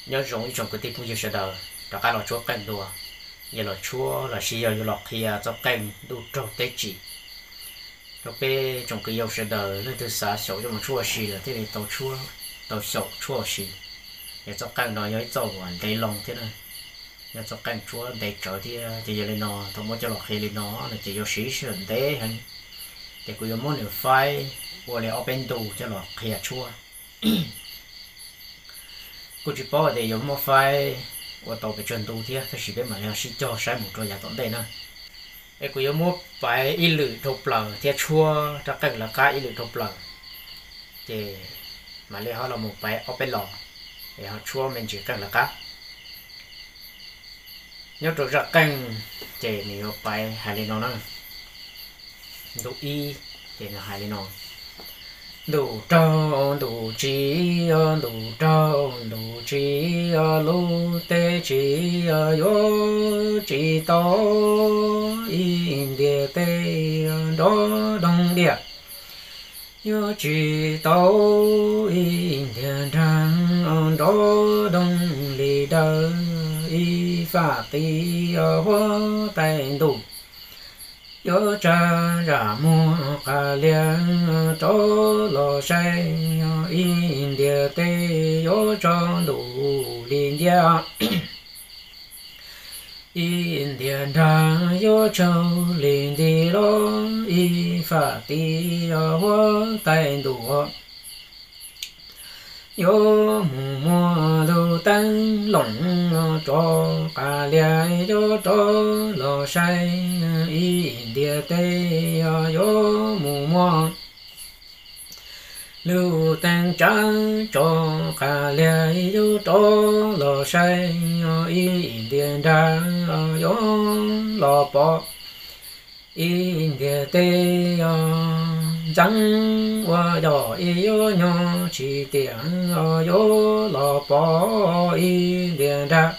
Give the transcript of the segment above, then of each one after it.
Nyob zoo ib tsoom kwv tij phooj ywg sawv daws rov qab los tshuab qeej dua. Yog los tshuab los sis yog yuav los qhia txoj qeej ntuj raug teb tsim rau peb tsoom kwv yau sawv daws leej twg xav xyaum coj mus tshuab ua si los thiaj li tau tshuab, tau xyaum tshuab ua si. Yog txoj qeej no yog ib txoj uas ntev loo thiab na, yog txoj qeej tshuab ntev tsawv thiab ces yog li no thaum muab coj los qhia li no no ces yuav siv sij hawm ntev heev. Ces kuv yuav muab nws faib ua li ob peb ntu coj los qhia tshuab. Kuj tsis paub tias yuav muab faib ua tau pes tsawg ntu thiab, tab sis peb mam li sib cog saib mus rau yav tom ntej na. Es kuv yuav muab piav ib lwm dhau plaws thiab tshuab rab qeej lawv qab ib lwm dhau plaws, ces mam li ho los mus piav ob peb los, es ho tshuab me ntsis qeej lawv qab. Nyob rau zaj qeej ces nws yuav piav hais li no na. Ntu ib, ces nws hais li no: Ntuj raug ntuj tsim, ntuj raug ntuj tsim, lub teb tsim yuav tsis tau ib ntiag teb nrov doog diaj. Yuav tsis tau ib ntiag nrag nrov doog li dawb, ib faj ti huab tais ntuj. Yuav tsa zam muag qas lias rov los saib, ib ntiag teb yuav tso ntuj li nciab. Ib ntiag nrag yuav tsaug li nti los, ib faj ti huab tais ntuj. Yuav mus muab lub teeb loom rov qas lias yuav rov los saib, ib ntiag teb yuav mus muab lub teeb tsav rov qas lias yuav rov los saib, ib ntiag nrag yuav los pom, ib ntiag teb ntxeev ua yog ib yuav nyob tsis tiam, yuav los pom ib ntiag nrag.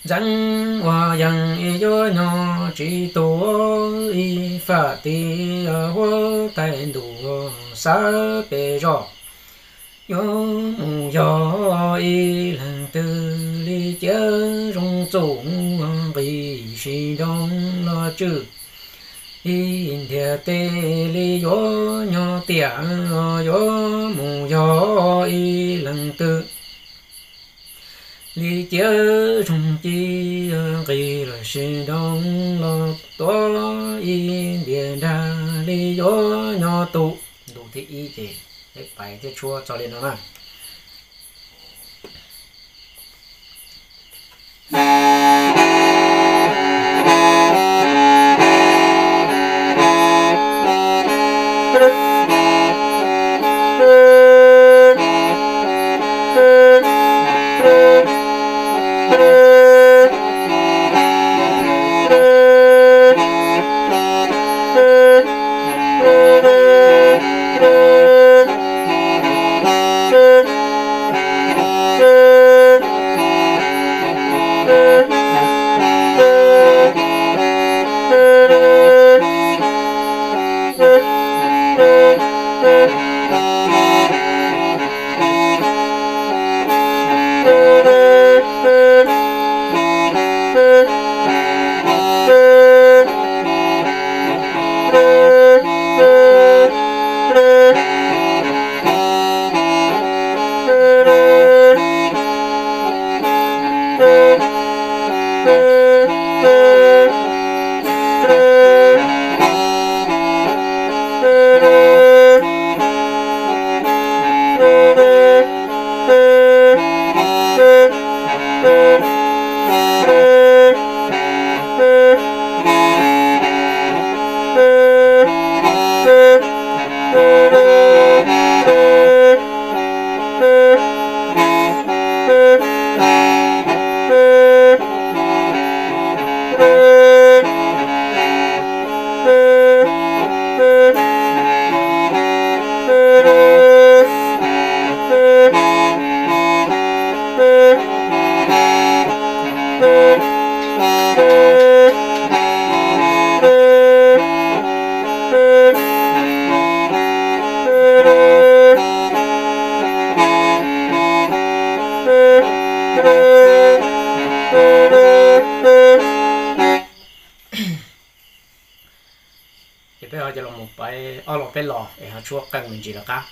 Ntxeev ua yees ib yuav nyob tsis tuag, ib faj ti huab tais ntuj xav pes zog. Yuav mus yog ib leeg twg li ciav zoo txuj nqis sis nroo los tswj, ib ntiag teb li yuav nyob tiam. Yuav mus yog ib leeg twg li ciav zoo ci nqis los sis nroo los tuav, ib ntiag nrag li yuav nyob tus. Ntu thib ib ces peb piav thiab tshuab txog li no na. paiv ob los peb los es ho tshuab qeej me ntsis lawv qab.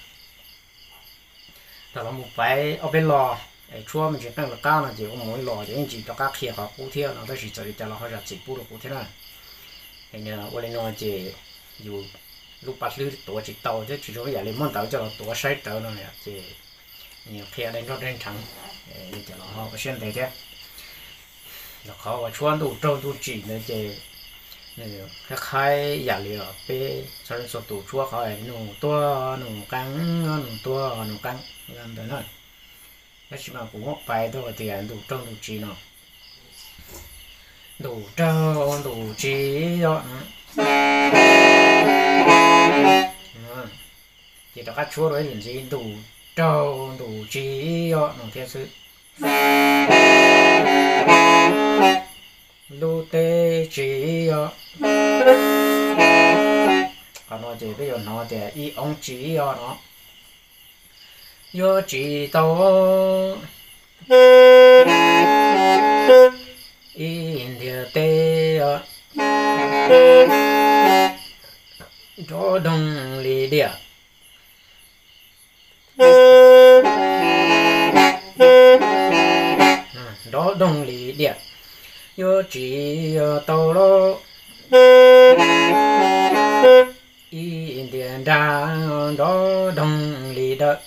Thaum los mus paiv ob peb los es tshuab me ntsis qeej lawv qab no ces ua mus ib los ces yeej tsis rov qab qhia qhov qub thiab no, tab sis txawm li cas los ho zam txim pub rau kuv thiab na. Ua li no ces yus lub paj hlwb tuav tsis tau thiab tsis zoo ib yam li muab ntawv coj los tuav saib rawv no ces qhia dai nroj dai nrheev, li cas los ho ua siab ntev thiab. Los qhov uas tshuab ntuj raug ntuj tsim ntawd ces nws qhib qhaib yam li peb txhua leej txhua tus tshuab qhov nus tuag nus qeeb, nus tuag nus qeeb ntawd na. Tab sis mas kuv muab paiv tau tias ntuj raug ntuj tsim no, ntuj raug ntuj tsim os. Ces rov qab tshuab rau ib lwm ntxiv, ntuj raug ntuj tsim os no thiab xwb. Lub teb tsim os. Qhov no ces peb yuav hnov tias ib oob tsim os no. Yuav tsim tau ib ntiag teb os, nrov doog li diam. Nrov doog li diam, yuav tsis tau los ib ntiag nrag nrov doog li dawm.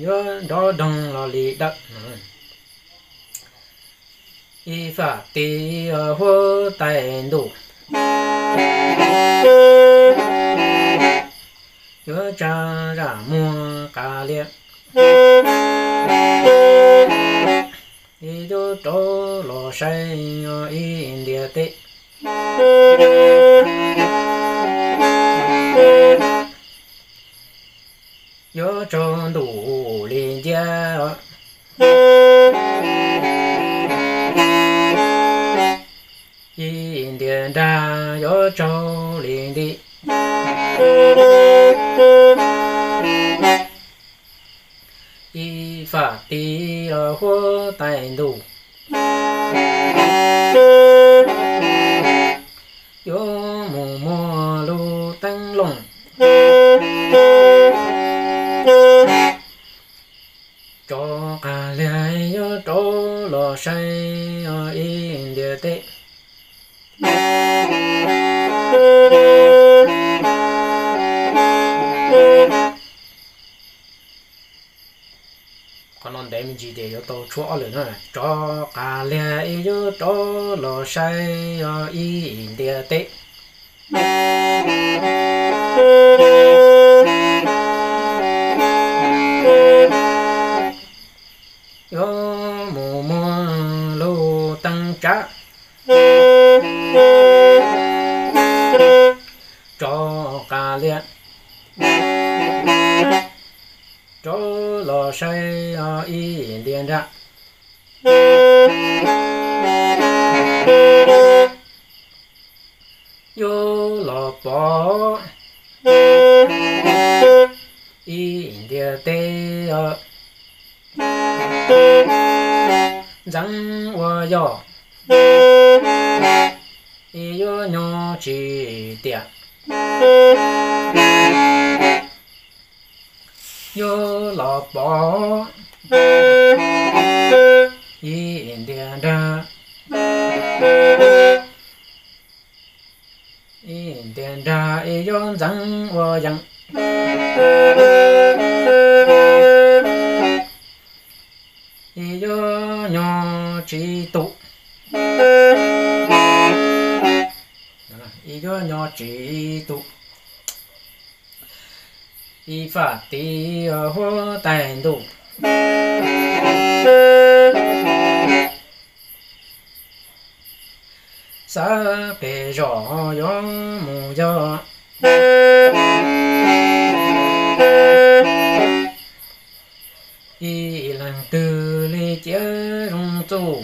Yuav nrov doog los li dawm. Ib fam tis huab tais ntuj, yuav tsa zam muag qas lias, yuav rov los saib ib ntiag teb. Yuav tsaug ntuj li nciab, ib ntiag nrag yuav tsaug li nti. Ib fam tis huab tais ntuj, yuav mus muag lub teeb looj, rov qas lias yuav rov los saib ib ntiag teb. Qhov no ntev me ntsis ces yuav tau tshuab ob lwm na. Rov qas lias yuav rov los saib ib ntiag teb. Yuav mus muag lub teeb tsav, rov qas lias, rov los saib ib ntiag nrag. Yuav los pom ib ntiag teb os, ntxeev ua yog, yuav nyob tsis tiam. Yuav los pom ib ntiag nrag, ib ntiag nrag es yuav ntxeev ua yees, es yuav nyob tsis tus, es yuav nyob tsis tus. Ib fam tis huab tais ntuj, xav pes zos yuav mus yog, ib leeg twg li ciav zoo txuj,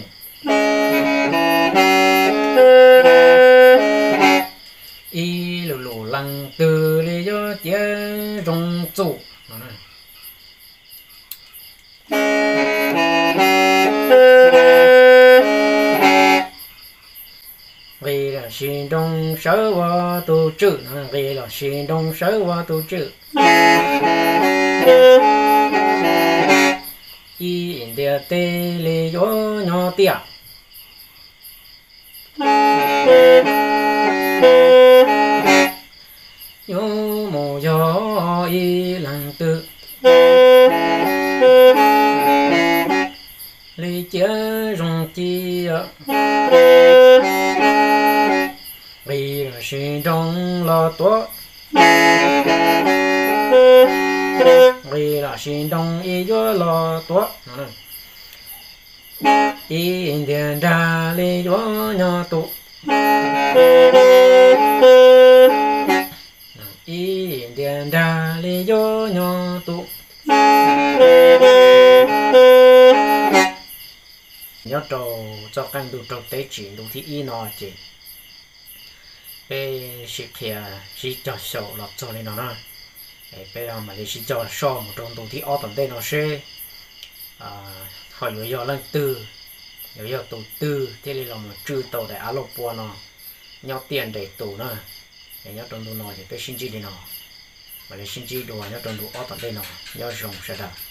ib lus lus leej twg li yuav ciav zoo txuj. No na, Nqis los sis nroo sawv ua tus tswm, nqis los sis nroo sawv ua tus tswm. Ib ntiag teb li yuav nyob tiaj. Yuav mus yog ib leeg twg li cia zoo ci. Nqis los sis nroo los tuav. Nqis los sis nroo ib yuav los tuav. Ib ntiag nrag li yuav nyob tus. Ib ntiag nrag li yuav nyob tus. Nyob rau txoj qeej ntuj raug teb tsim ntu thib ib no ces peb sib qhia sib cog xyaum los txog li no na. Peb mam li sib cog soj mus rau ntu thib ob tom ntej no seb ho yuav yog leej twg, yuav yog tus twg thiaj li los mus tswj tau daim av lauj pua no nyob tiaj nres tus na. Es nyob rau ntu no ces peb sib ntsib li no, mam li sib ntsib dua nyob rau ntu ob tom ntej no. Nyob zoo sawv daws.